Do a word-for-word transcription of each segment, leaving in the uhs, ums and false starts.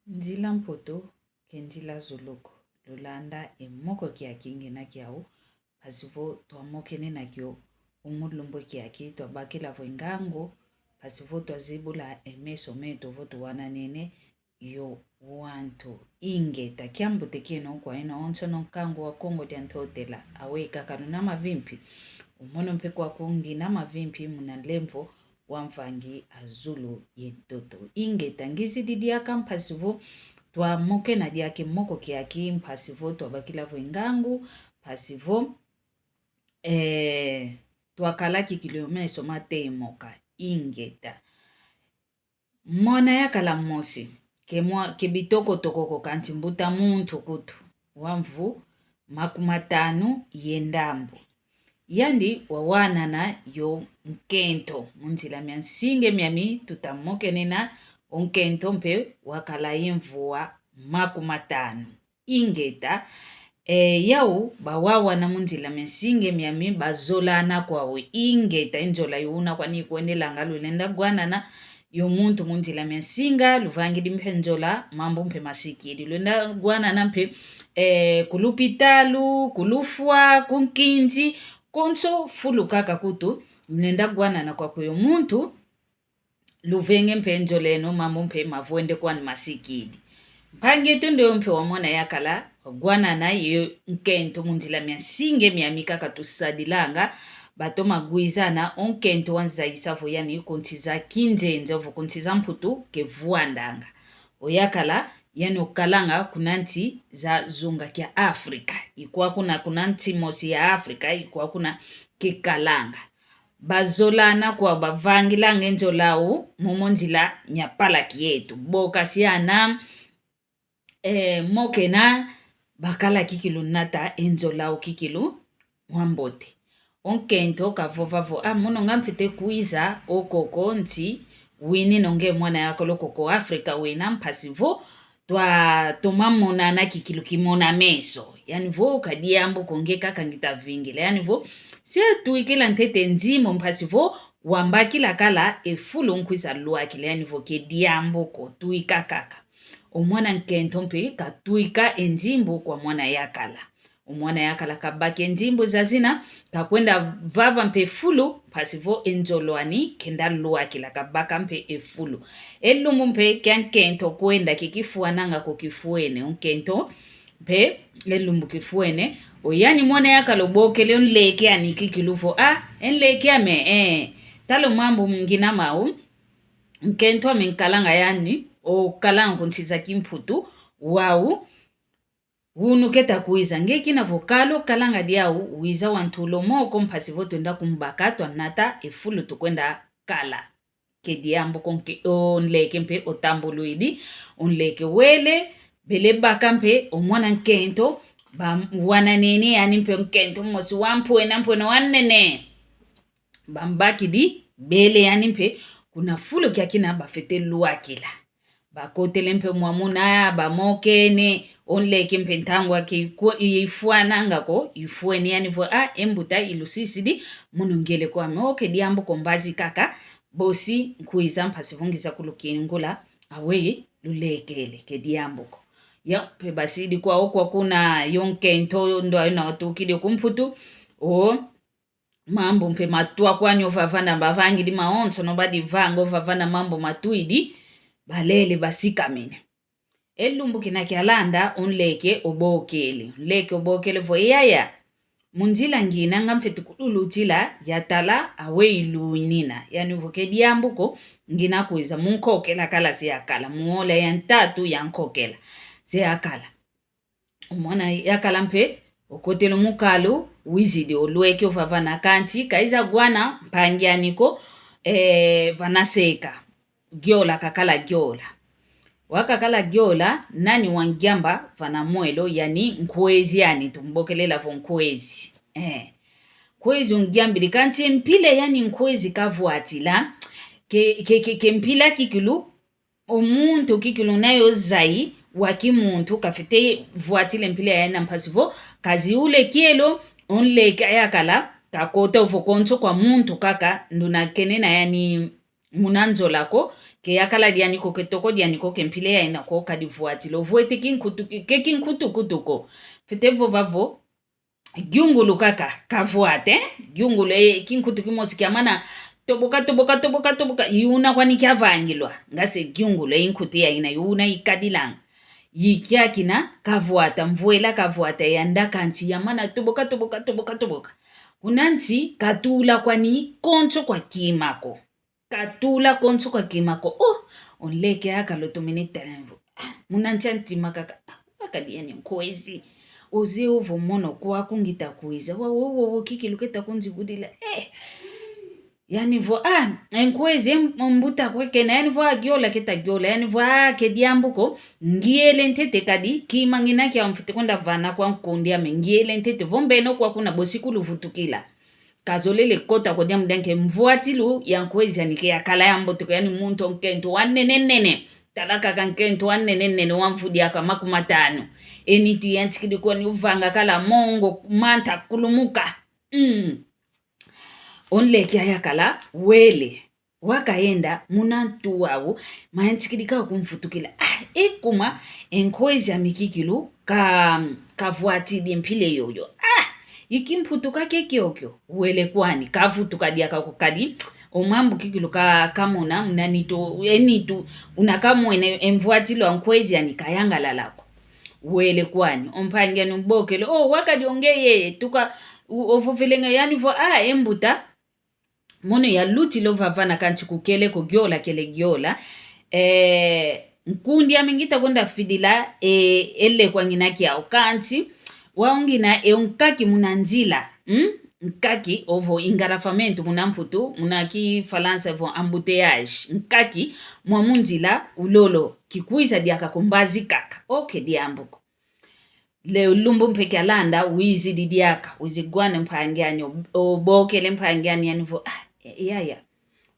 Nzila Mputu ke nzila zulu ko, lulanda e moko kiaki ngina kiau, mpasi vo twamokene na kio o mu lumbu kiaki, twabakila vo e ngangu, mpasi vo twazibula e meso meto vo tuwananene yo wantu. Ingeta, kiambote kieno kwa eno onsono nkangu wa Kongo dia Ntotela, aweyi kaka luna mavimpi. O mono mpe kwaku ngina mavimpi muna nlemvo wa mvangi a zulu ye ntoto. Ingeta, ngizidi diaka mpasi vo twamokena diaka e moko kiaki, mpasi vo twabakila vo e ngangu, mpasi vo, eh, twakala kikilu yo meso matemoka. Ingeta. Mwana yakala mosi, ke mwa-, ke bitokotoko ko, kansi mbuta muntu kutu, wa mvu makumatanu ye ndambu. Yandi wawanana yo nkento mu nzila mia nsinga miami, tuta mokene na o nkento mpe wakala ye mvua makumatanu. Ingeta, eh, yau bawawana mu nzila mia nsinga miami, bazolana kwau. Ingeta, e nzola yo una kwani kwendela nga, lulenda wanana yo muntu mu nzila mia nsinga, luvangidi mpe nzola, mambu mpe masikidi. Lulenda wanana mpe, eh, ku lupitalu, ku lufwa, ku nkinzi, konso fulu kaka kutu, lulenda wanana kwaku yo muntu, luvenge mpe nzola eno, mambu mpe mavwende kwani masikidi. Mpangi eto ndio mpe wamona yakala, wanana ye nkento mu nzila mia nsinga miami kaka tusadilanga, batoma wizana o nkento wanzayisa vo yani ku nsi za kinzenza, ovo ku nsi za Mputu ke vwandanga. Oyakala, yani okalanga kuna nsi za zunga kia Afrika. Ikwa kuna, kuna nsi mosi ya Afrika, ikwa kuna kekalanga. Bazolana kwa bavangilanga e nzola au, momo nzila mia palaki yeto. Bo kasiana, eh, mokena, bakala kikilu nata e nzola au kikilu, wambote. O nkento kavova vo, ah, mono nga mfwete kwiza okoko nsi winina o nge mwana yakala okoko Afrika wina, mpasi vo twatoma monana kikilu kimona meso. Yani vo ka diambu ko, nge kaka ngita vingila. Yani vo, se twikila ntete nzimbu, mpasi vo wambakila kala e fulu nkwiza lwakila. Yani vo ke diambu ko, twika kaka. O mwana nkento mpe katwika e nzimbu kwa mwana yakala. O mwana yakala kabaka e nzimbu zazina, kakwenda vava mpe fulu, mpasi vo e nzolo ani kenda lwakila, kabaka mpe e fulu. E lumbu mpe kia nkento kwenda kikifwananga ko, kifwene, o nkento mpe e lumbu kifwene. O yani mwana yakala obokele o nleke ani kikilu vo, ah, e nleke ame, eh, tala o mambu ngina mau, nkento ame nkalanga yani, okalanga ku nsi za kimputu, wau, unu keta kwiza. Nge kina vo kala okalanga diau, wiza wantula o moko, mpasi vo twenda kumbaka, twanata e fulu tukwenda kala. Ke diambu ko, nke-, o nleke mpe otambuluidi, o nleke wele, bele baka mpe o mwana nkento, bawananene yani mpe nkento mosi wa mpwena, mpwena wa nene. Bambakidi, bele yani mpe kuna fulu kia kina bafwete lwakila. Bakotele mpe mwamuna, bamokene, o nleke mpe ntangu aki kwe-, ifwananga ko, ifwene yani vo, ah, e mbuta ilusisidi, mono ngele kwame. Oke diambu ko, mbazi kaka, bosi nkwiza mpasi vo ngiza kulukingula, aweyi lulekele, ke diambu ko. Ya, mpe basidi kwau kwa kuna, yo nkento ndo ayo na watukidi ku Mputu, o, mambu mpe matwa kwani ovavana bavangidi mawonsono badi vanga ovavana mambu matwidi, balele basikamene. E lumbu kina kialanda, o nleke obokele. Nleke obokele vo, e yaya, mu nzila ngina nga mfwete kululutila, yatala aweyi luinina. Yani vo ke diambu ko, ngina kwiza, munkokela kala ze yakala, mu ola ya ntatu yankokela ze yakala. O mwana yakala mpe, okotele mu kalu, wizidi olweke ovavana, kansi kaiza wana mpangi ani ko, eh, vana seka. Giola kakala giola. Wakakala giola, nani wangiamba vana mwelo, yani nkwezi ani, tumbokelela vo nkwezi. Eh. Nkwezi ungiambidi, kansi mpila yani nkwezi kavwatila, ke, ke, ke, ke mpila kikilu, o muntu kikilu nayo zayi wa kimuntu kafwete vwatila mpila yayina mpasi vo kaziula e kielo, o nleke ayakala kakota ovo konso kwa muntu kaka nduna kenena yani muna nzola ko, Ke yakala diani ko, ke toko diani ko, ke mpila yaina ko kadivuatila. Ovwete kinkutu, ke kinkutukutu ko. Fwete vova vo, giungulu kaka, kavwata, eh? Giungulu, eh, kinkutu kimosi kiamana toboka, toboka, toboka, toboka, i una kwani kiavangilwa. Ngase giungulu, eh, inkutu yaina, i una ikadilanga. I kiakina, kavwata, mvwela kavwata, yanda kansi, yamana toboka, toboka, toboka, toboka. Kuna nsi, katula kwani konso kwa kima ko. Katula konso kwa kima ko. Oh, o nleke yakala otomene tala vo. Ah, muna nsi a ntima kaka. Ah, wakadi yani nkwezi. Ozeye ovo mono kwaku ngita kwiza. Wa, wo, wo, wo, kikilu keta kunzibudila. Eh. Yani vo, ah, e nkwezi, e m-, mbuta kwe kena. Yani vo, ah, giola keta giola. Yani vo, ah, ke diambu ko. Ngiele ntete kadi, kima ngina kiau mfwete kwenda vana kwa nkundi ame. Ngiele ntete, vo mbeno kwaku na bosi kuluvutukila. Kazolele kota ko diambu dia nki, mvwatilu ya nkwezi yani ke yakala ya mbote ko, yani muntu o nkento wa nene nene. Tala kaka nkento wa nene nene wa mvu diaka makumatanu. E nitu yantikidi kwani uvanga kala mongo manta kulumuka. Mm. O nleke ayakala wele. Wakayenda muna ntu wau, mayantikidi kaka kumvutukila. Ah, e kuma, e nkwezi ame kikilu, ka, kavwatidi mpila yoyo. Ah, i kimputu kake kiokio, wele kwani, kavutuka diaka ko kadi, o mambu kikilu ka, kamona, muna nitu, e nitu, una kamwene, e mvwatilu a nkwezi yani kayangalala ko. Wele kwani, o mpangi yani umbokele, oh, wakadi o ngeye, tuka, u-, ovovelenge yani vo, ah, e mbuta, mono yalutila ovavana kansi kukele ko giola kele giola. Eh, nkundi ame ngita kwenda fidila, eh, e nleke ngina kiau kansi. Wau ngina e nkaki muna nzila. Hmm? Nkaki ovo engarrafamento muna Mputu, muna Kifalansa ovo embouteillage. Nkaki mwa mu nzila ulolo, kikwiza diaka ko mbazi kaka. Okay, diambu ko. Le lumbu mpe kialanda, wizidi diaka, wizi gwana mpangi yani, o-, obokele mpangi yani yani vo, ah, e-, yaya.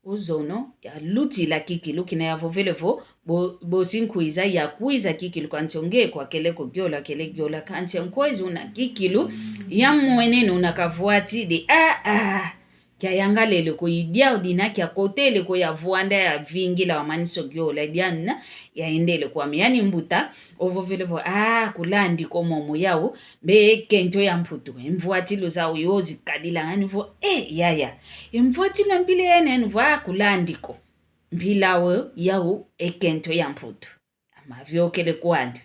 Ozono, yalutila kikilu kina yavovele vo, bo-, bosi nkwiza, yakwiza kikilu kansi o nge kwakele ko giola, kele giola kansi o nkwezi una kikilu, yamwenene una kavwatidi, ah, ah. Kiayangalele ko, i diau dina kiakotele ko, yavwanda, yavingila, wamanisa o giola, diana, yayendele kwame. Yani mbuta, ovovele vo, ah, kulandi ko momo yau, mbe kento ya Mputu, e mvwatilu zau yo zikadila, yani vo, eh, yaya. E mvwatilu mpila yani, yani vo, ah, kulandi ko. Mpila wo, yau, e kento ya Mputu. Amaviokele kwandi.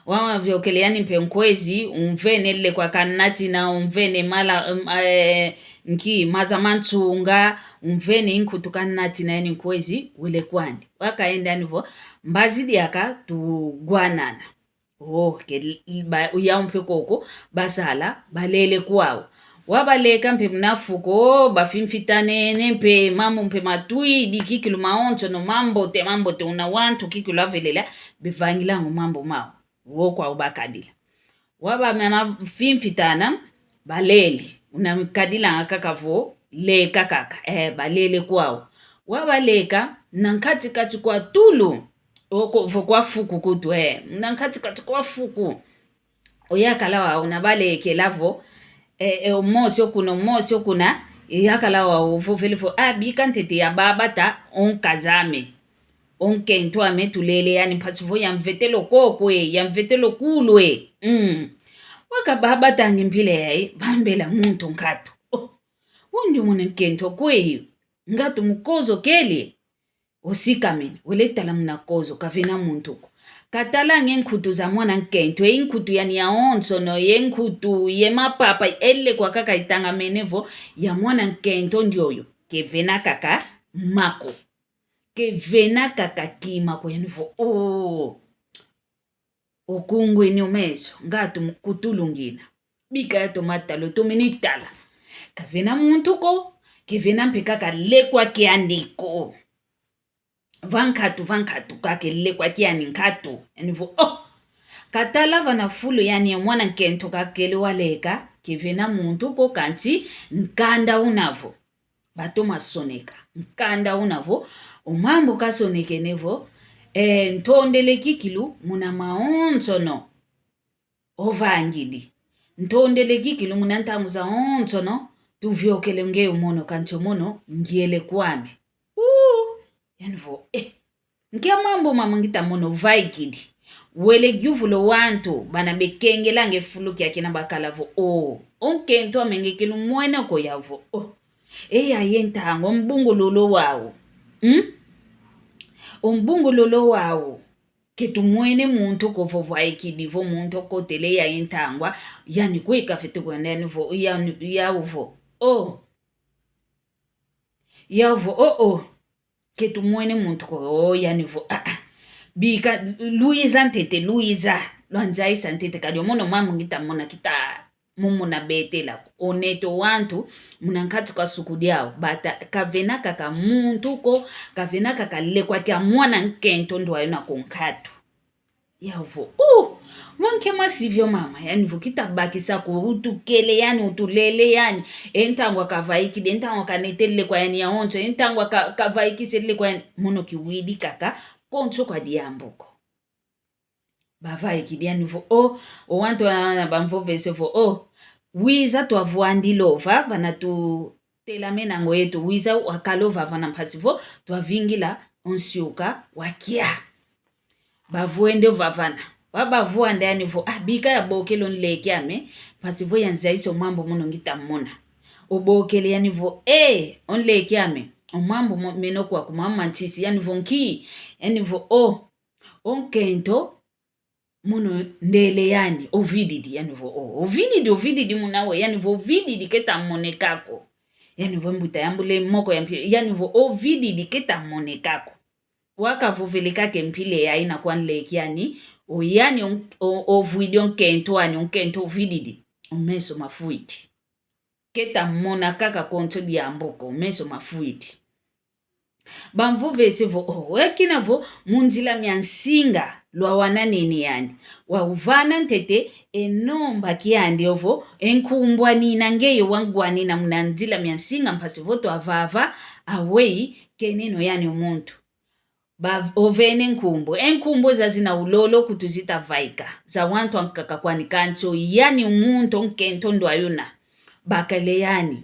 Wamaviokele yani mpe nkwezi, umvene nlekwa kanatina, umvene mala, um, eh, nki, maza ma nsunga, umvene inkutu kanatina yani nkwezi, wele kwandi. Wakayenda yani vo, mbazi diaka tugwanana. Oh, ke l-, ba, yau mpe koko, basala, balele kwau. Wabaleka mpe muna fuku, o, bafimfitanene mpe, mambu mpe matwidi kikilu mawonsono, mambote, mambote, una wantu kikilu avelela, bevangilanga o mambu mau. Wo kwau bakadila. Wabamana fimfitana, balele. Una mikadilanga kaka vo, leka kaka. Eh, balele kwau. Wabaleka, na nkati-kati kwa tulu. Oko, vo kwa fuku kutu, eh. Na nkati-kati kwa fuku. Oyakala wau una balekela vo, eh, eh, omosi okuna, omosi okuna, eyakala wau ovovele vo, ah, bika ntete ya babata, o nkaz'ame. O nkento ame tulele yani mpasi vo yamvetele o koko e, yamvetele o kulu e. Mm. Wakababatangi mpila yayi, vambela muntu nkatu. Oh, undi muna nkento kweyi, ngatu mukozo kele. Osikamene, wele tala muna kozo, kavena muntu ko. Katalangi e nkutu za mwana nkento, e nkutu yani yawonsono, ye nkutu, ye mapapa, e nlekwa kaka itangamene vo, ya mwana nkento ndioyo, kevena kaka ma ko. Kevena kaka kima ko, yani vo, oh. Okungwini o meso, ngatu mukutulungina. Bika yatoma tala, otomene tala. Kavena muntu ko, kevena mpe kaka lekwa kiandi ko. Va nkatu, va nkatu, kaka lekwa kiandi nkatu. Yani vo, oh! Katala vana fulu yani ya mwana nkento kakele waleka, kevena muntu ko kansi nkanda una vo. Batoma soneka. Nkanda una vo, o mambu kasonekene vo, eh, ntondele kikilu muna mawonsono ovangidi. Ntondele kikilu muna ntangu zawonsono, tuviokele nge omono, kansi omono, ngiele kwame. Uu! Yani vo, eh, nkia mambu mama ngita mona uvaikidi? Wele yuvula o wantu bana bekengelanga e fulu kiakina bakala vo, o, o nkento ame nge ke lumwene ko? Yau vo, o, e yayi e ntangwa, o mbungululu wau. Hmm? O mbungululu wau. Ke tumwene muntu ko vo uvaikidi, vo muntu okotele e yayi e ntangwa, yani kwe kafete kwenda? Yani vo, yani, yau vo, o. Yau vo, o, o. Ke tumwene muntu ko, o, yani vo, a, a. Bika, luiza ntete, luiza. Lwanzaisa ntete, kadi o mono mambu ngita mona kita mumuna betela ko. Onete o wantu muna nkatu ka suku diau, bata kavena kaka muntu ko, kavena kaka lekwa kia mwana nkento ndwayo na ko nkatu. Yau vo, uh, vo nkia masi vio mama, yani vo kita bakisa ko, utukele yani, utulele yani, e ntangwa kavaikidi, e ntangwa kanetele lekwa yani yawonso, e ntangwa ka-, kavaikisele lekwa yani, mono kiwidi kaka, konso kwa diambu ko. Bavaikidi yani vo, o, o wantu wana bamvovese vo, o, wiza twavwandila o vava na tutelamenanga o yeto, wiza wakala o vava na mpasi vo twavingila o nsiuka wakia. Bavwende o vava na. Wa bavwanda yani vo, a, bika yabokele o nleke ame, mpasi vo yanzaisa o mambu mono ngita mona. Obokele yani vo, e, o nleke ame, o mambu mo-, meno kwa kuma mantisi, yani vo nki, yani vo, o, o nkento, mono ndele yani, ovididi, yani vo, o, ovididi, ovididi muna we, yani vo ovididi keta moneka ko. Yani vo mbuta yambule moko ya mpila, yani vo ovididi keta moneka ko. Waka vovele kaka e mpila yayi na kwa nleke yani, o yani o, o, ovwidi o nkento yani, o nkento ovididi, o meso mafwidi. Keta mona kaka konso diambu ko, meso mafwidi. Bamvovese vo, o, wekina vo, mu nzila mia nsinga, lwawananene yandi. Wauvana ntete, e nomba kiandi ovo, e nkumbu anina ngeye wangwanina muna nzila mia nsinga mpasi vo twavava, aweyi, keneno yani o muntu. Ba-, ovene nkumbu. E nkumbu zazina ulolo kutu zita vaika. Za wantu ankaka kwani kansi o yani o muntu o nkento ndwayo na. Bakele yani.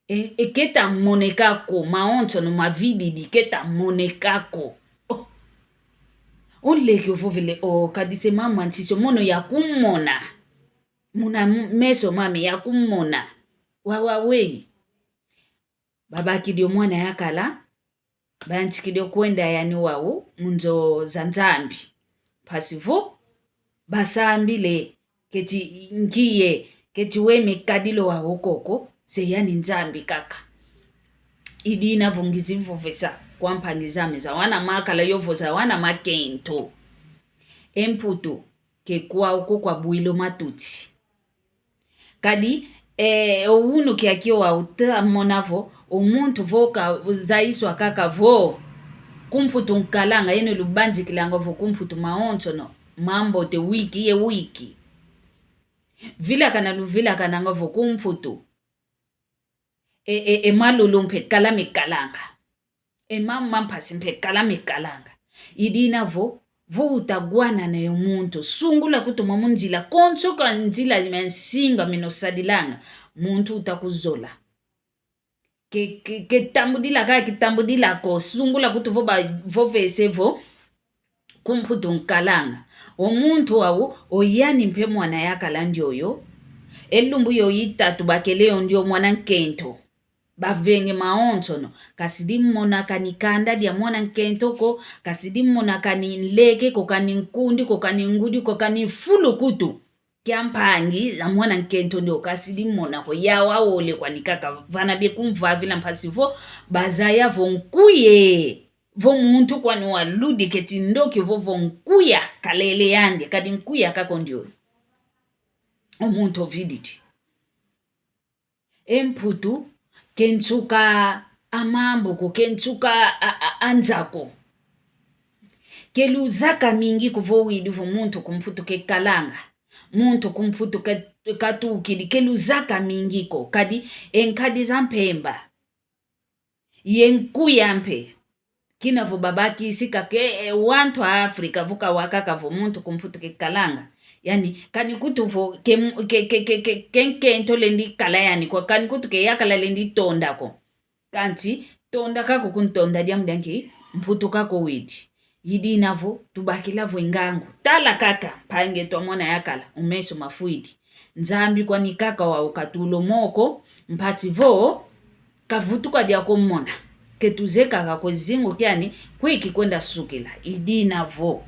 E, e keta moneka ko, mawonsono mavididi keta moneka ko. O. O nleke ovovele, o, kadi se mama ntisi o mono yakumona. Muna m-, meso mame yakumona. Wawa weyi. Babakidi o mwana yakala, bayantikidi o kwenda yani wau mu nzo za Nzambi. Mpasi vo, basambile, keti nkiye, keti weme kadilo wau koko, se yani Nzambi kaka. I dina vo ngizi vovesa kwa mpangi zame za wana makala yovo za wana makento. E Mputu, ke kwau ko kwabwila o matuti. Kadi, eh, o unu kiaki wau uta mona vo, o muntu vo ka, uzaiswa kaka vo, ku Mputu nkalanga, yeno lubanzikilanga vo ku Mputu mawonsono, mambote wiki ye wiki. Vilakana luvila kananga vo ku Mputu. E, e, e malulu mpe kala mekalanga. E mama mpasi mpe kala mekalanga. I dina vo, vo utagwanana yo muntu, sungula kutuma mu nzila, konso ka nzila mia nsinga mino sadilanga, muntu utakuzola. Ke, ke, ke tambudila ka, ke tambudila ko, sungula kutu vo ba, vovese vo, ku Mputu nkalanga. O muntu wau, o yani mpe mwana yakala ndioyo. E lumbu yo itatu bakele yo ndio mwana nkento. Bavenge mawonsono. Kasidi mona kani kanda dia mwana nkento ko, kasidi mona kani nleke ko, kani nkundi ko, kani ngudi ko, kani fulu kutu. Kia mpangi, la mwana nkento ndio kasidi mona ko, yau wole kwani kaka vana bie kumvavila mpasi vo, bazaya vo nkuye. Vo muntu kwani waludi keti ndoki vo vo nkuya kalele yandi, kadi nkuya kaka ndioyo. O muntu ovididi. E Mputu, ke nsuka a mambu ko, ke nsuka a, a, a nza ko. Ke luzaka mingi ko vo widi vo muntu ku Mputu kekalanga. Muntu ku Mputu ke, katukidi, ke luzaka mingi ko. Kadi, e nkadi za mpemba. Ye nkuya mpe. Kina vo babakisi kaka e, e, wantu a Afrika vo kawakaka vo muntu ku Mputu kekalanga. Yani, kani kutu vo ke, ke, ke nkento lendi kala yani ko, kani kutu ke yakala lendi tonda ko. Kansi, Tonda kako kuntonda diambu dia nki, mputu kako widi. Idina vo, tubakila vo e ngangu. Tala kaka, mpangi eto amona yakala, o meso mafwidi. Nzambi kwani kaka wau katula o moko, mpasi vo, kavutuka dia ko mona. Ke tuzeye kaka ko zingu kiani, kwe kikwenda sukila. Idina vo,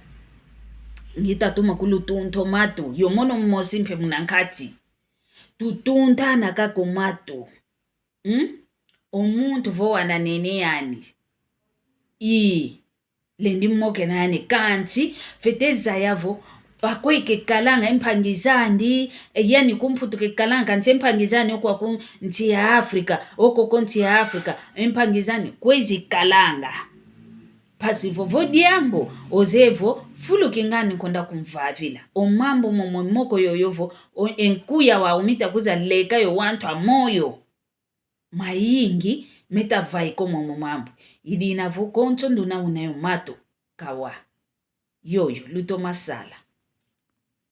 ngita tuma kulutunta o matu, yo mono mosi mpe muna nkati. Tutuntana kaka o matu. Hmm? O muntu vo wananene yani. Ii. Lendi mokena yani kansi, fwete zaya vo, akweyi kekalanga, e mpangi zandi, e yani ku Mputu kekalanga, kansi e mpangi zandi okwa ku nsi ya Afrika, okoko nsi ya Afrika, e mpangi zandi kweyi zikalanga. Mpasi vo vo diambu, ozeye vo, fulu kingandi nkonda kumvavila. O mambu momo moko yoyo vo, o, e nkuya wau mita kwiza leka yo wantu a moyo. Mayingi meta vaika o momo mambu. Idina vo konso nduna una yo matu, kawa. Yoyo, lutoma sala.